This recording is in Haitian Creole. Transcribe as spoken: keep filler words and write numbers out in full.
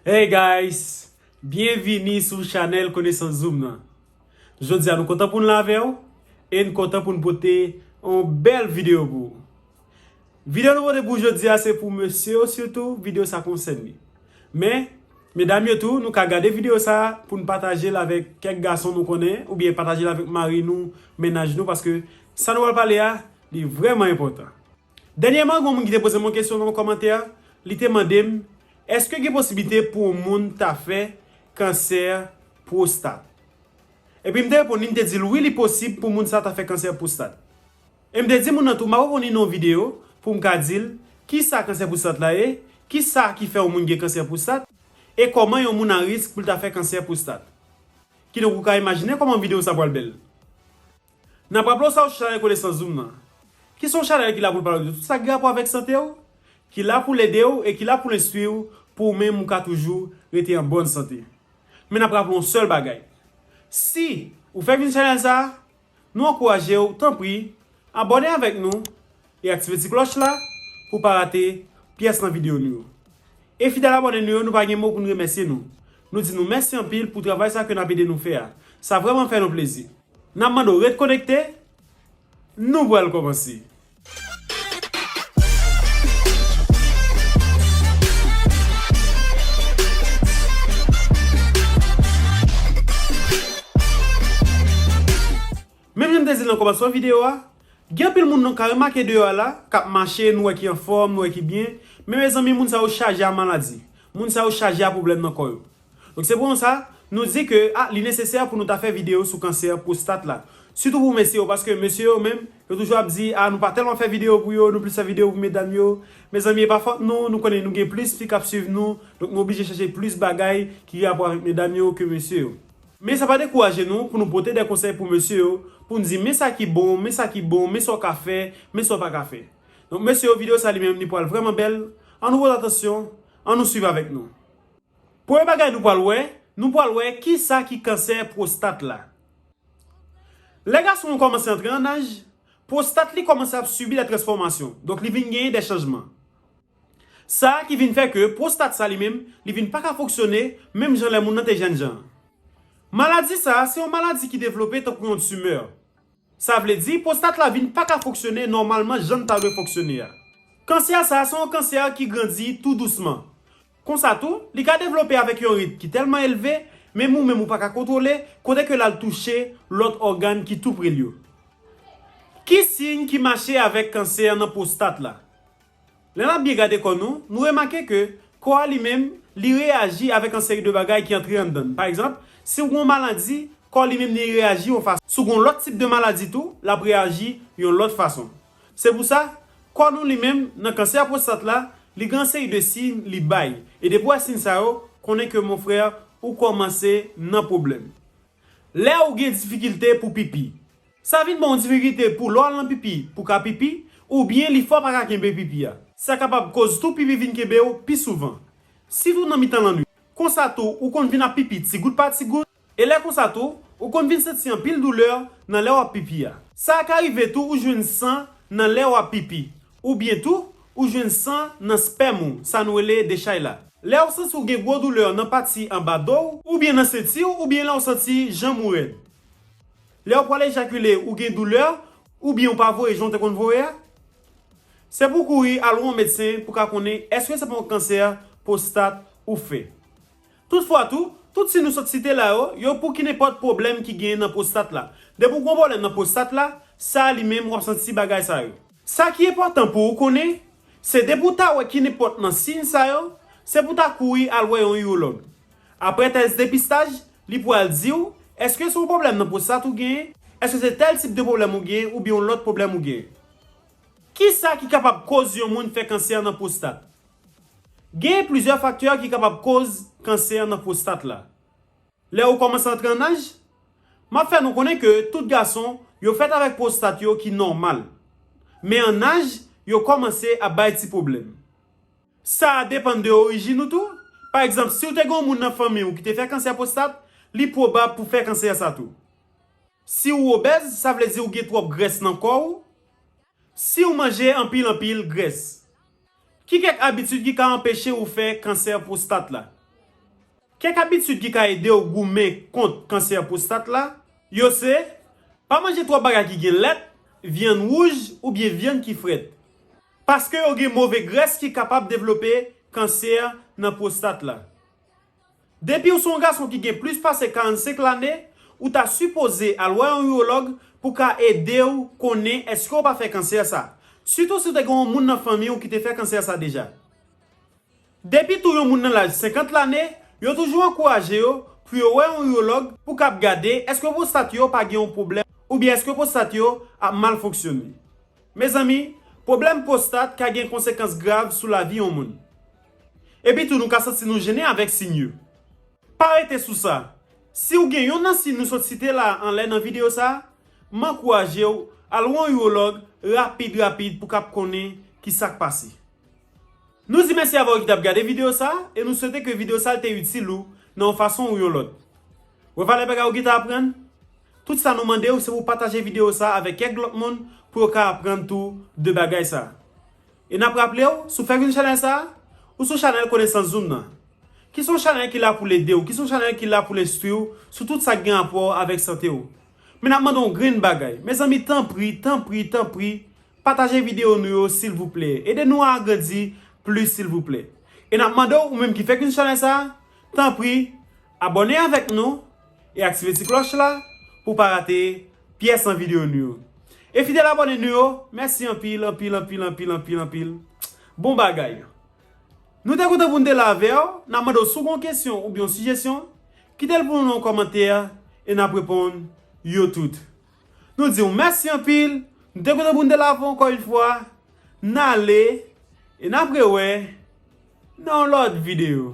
Hey guys, byenvini sou chanèl Konesans Zoom nan. Jodi a nou kontan pou n la avè w e n kontan pou n pote yon bèl videyo pou ou. Videyo nou pote pou jodi a se pou mesye yo sitou, videyo sa konsène li. Men, medam yo tou, nou ka gade videyo sa pou n pataje l avèk kèk gason nou konnen, oubyen pataje l avèk mari nou, mennaj nou, paske sa nou pral pale a, li vrèman enpòtan. Dènyèman, gen yon moun ki te poze m yon kesyon nan yon kòmantè, li te mande m, èske gen posiblite pou yon moun ta fè kansè pwostat? Epi m te reponn li, m te di l wi, li posib pou moun sa ta fè kansè pwostat. E m te di moun nan tou, m ap reponn li nan yon videyo pou m ka di l kisa kansè pwostat la ye, kisa ki fè yon moun gen kansè pwostat, e kòman yon moun a risk pou l ta fè kansè pwostat. Kidonk ou ka imajine kòman videyo sa pral bèl. N ap raple w sa w chanèl Konesans Zoom nan. Ki se yon chanèl ki la pou l pale w de tout sa ki gen rapò avèk sante w, ki la pou l ede w e ki la pou l enstwi w pou ou menm ou ka toujou rete an bòn sante. Men n ap raple w yon sèl bagay. Si ou fèk vin chanèl sa a, nou ankouraje w, tanpri, abòne avèk nou e aktive ti klòch la pou w pa rate pyès nan videyo nou yo. E fidèl abòne nou yo, nou pa gen mo pou n remèsye nou. Nou di nou mèsi anpil pou travay sa ke n ap ede nou fè a. Sa vrèman fè nou plezi. N ap mande w ret konekte, nou pral kòmanse. Menm jan m te di l nan kòmansman videyo a, gen anpil moun nou ka remake deyò a la, k ap mache, nou wè ki anfòm, nou wè ki byen, men mezanmi, moun sa yo chaje a maladi. Moun sa yo chaje a pwoblèm nan kò yo. Donk, se pou sa, nou di ke, a, li nesesè pou nou ta fè videyo sou kansè pwostat la. Sitou pou mesye yo, paske mesye yo menm, yo toujou ap di, a, nou pa tèlman fè videyo pou yo, nou plis fè videyo pou medam yo. Mezanmi, e pa fòt nou, nou konnen nou gen plis fi k ap swiv nou, donk nou oblije chèche plis bagay ki gen rapò avèk medam yo ke mesye yo. Men sa pa dekouraje nou pou nou pote de konsèy pou mesye yo, pou n di men sa ki bon, men sa ki bon, men sa w ka fè, men sa w pa ka fè. Donk, mesye yo, videyo sa li menm, li pral vrèman bèl. Ann nou pote atansyon, ann nou swiv avèk nou. Premye bagay nou pral wè, nou pral wè kisa ki kansè pwostat la. Lè gason an kòmanse antre an aj, pwostat li kòmanse ap sibi de transfòmasyon, donk li vin genyen de chanjman. Sa ki vin fè ke pwostat sa li menm, li vin pa ka fonksyone menm jan lè moun nan te jènjan. Maladi sa, se yon maladi ki devlope tankou yon timè. Sa vle di, pwostat la vin pa ka fonksyone nòmalman jan l ta dwe fonksyone a. Kansè sa, se yon kansè ki grandi tou dousman. Konsa tou, li ka devlope avèk yon ritm ki tèlman elve, menm ou menm ou pa ka kontwole, kote ke l al touche lòt ògàn ki tou pre l yo. Ki siy ki mache avèk kansè nan pwostat la? Lè n ap byen gade kò nou, nou remake ke kò a li menm, li reyaji avèk yon seri de bagay ki antre anndan l. Pa egzanp, si w gen yon maladi, kò li menm li reyaji yon fason. Si w gen yon lòt tip de maladi tou, l ap reyaji yon lòt fason. Se pou sa, kò nou li menm, nan kansè pwostat la, li gen yon seri de siy li bay. E depi w wè siy sa yo, konnen ke mon frè, ou kòmanse nan pwoblèm. Lè ou gen difikilte pou pipi. Sa vin ba w difikilte pou lè w al nan pipi, pou ka pipi, oubyen li fè w pa ka kenbe pipi a. Sa kapab koz tou pipi vin kenbe w pi souvan. Sitou nan mitan lannwit. Konsa tou, ou konn vin ap pipi ti gout pa ti gout. E lè konsa tou, ou konn vin santi anpil doulè nan lè w ap pipi a. Sa ka rive tou ou jwenn san nan lè w ap pipi. Oubyen tou, ou jwenn san nan spèm ou, sa nou rele dechay la. Lè w santi w gen gwo doulè nan pati anba do w, oubyen nan senti w, oubyen lè w santi janm ou rèd. Lè w pral ejakile, ou gen doulè, oubyen ou pa voye jan w te konn voye a. Se pou w kouri al wè yon medsen pou ka konnen èske se pa yon kansè pwostat ou fè. Toutfwa tou, tout siy nou sot site la yo, yo pou ki nenpòt pwoblèm ki genyen nan pwostat la. Depi w gen yon pwoblèm nan pwostat la, sa li menm w ap santi bagay sa yo. Sa ki enpòtan pou ou konnen, se depi w ta wè ki nenpòt nan siy sa yo, se pou w ta kouri al wè yon iwològ. Apre tès depistaj, li pral di w èske se yon pwoblèm nan pwostat ou genyen, èske se tèl tip de pwoblèm ou genyen oubyen yon lòt pwoblèm ou genyen. Kisa ki kapab koz yon moun fè kansè nan pwostat? Gen plizyè faktè ki kapab koz kansè nan pwostat la. Lè ou kòmanse antre an aj, m ap fè nou konnen ke tout gason, yo fèt avèk pwostat yo ki nòmal. Men an aj, yo kòmanse ap bay ti pwoblèm. Sa a depann de orijin ou tou. Pa egzanp, si w te gen yon moun nan fanmi w ki te fè kansè pwostat, li pwobab pou fè kansè sa tou. Si w obèz, sa vle di ou gen twòp grès nan kò w. Si w manje anpil anpil grès. Ki kèk abitid ki ka anpeche ou fè kansè pwostat la? Kèk abitid ki ka ede w goumen kont kansè pwostat la, yo se, pa manje twòp bagay ki gen lèt, vyann wouj oubyen vyann ki frèt. Paske yo gen move grès ki kapab devlope kansè nan pwostat la. Depi w se yon gason ki gen plis pase karannsenk lane, ou ta sipoze al wè yon iwològ pou ka ede w konnen èske w pa fè kansè sa. Sitou si w te gen yon moun nan fanmi w ki te fè kansè sa deja. Depi tou yon moun nan laj senkant lane, yo toujou ankouraje yo pou yo wè yon iwològ pou k ap gade èske pwostat yo pa gen yon pwoblèm oubyen èske pwostat yo ap mal fonksyone. Mezanmi, pwoblèm pwostat ka gen konsekans grav sou lavi yon moun. Epi tou nou ka santi nou jennen avèk siy yo. Pa rete sou sa. Si w gen yonn nan siy nou sot site la anlè nan videyo sa, m ankouraje w al wè yon iwològ rapid rapid pou k ap konnen ki sa k pase. Nou di mèsi avè w ki t ap gade videyo sa e nou swete ke videyo sa te itil ou nan yon fason ou yon lòt. Wè valè bagay ou gentan aprann? Tout sa nou mande w se pou w pataje videyo sa avèk kèk lòt moun pou yo ka aprann tou de bagay sa. E n ap raple w, si w fèk vin chanèl sa, ou sou chanèl Konesans Zoom nan. Ki se yon chanèl ki la pou l ede w, ki se yon chanèl ki la pou l enstwi w sou tout sa k gen rapò avèk sante w. Men n ap mande w yon grenn bagay. Mezanmi, tanpri, tanpri, tanpri, pataje videyo nou yo, silvouplè. Ede nou a agrandi plis, silvouplè. E n ap mande w, ou menm ki fèk vin chanèl sa, tanpri, abòne avèk nou e aktive ti klòch la pou w pa rate pyès nan videyo nou yo. E fidèl abòne nou yo, mèsi anpil, anpil, anpil, anpil, anpil, anpil. Bon bagay. Nou te kontan pou n te la avè w, n ap mande w si w gen yon kesyon oubyen yon sijesyon, kite l pou nou nan yon kòmantè e n ap reponn yo tout. Nou di w mèsi anpil, nou te kontan pou n te la avè w ankò yon fwa, n ale e n ap rewè nan yon lòt videyo.